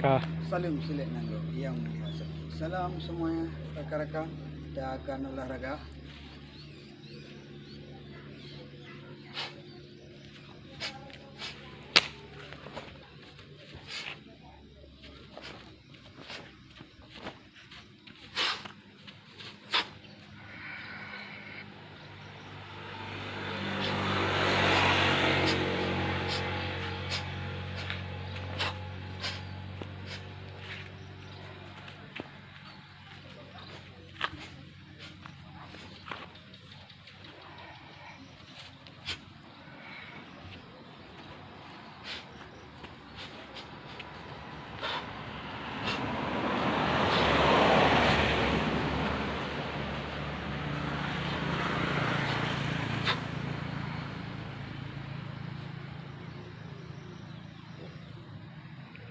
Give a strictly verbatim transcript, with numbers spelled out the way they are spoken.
Salam silek nanggroe yang mulia. Salam semuanya rakan-rakan. Kita akan olahraga.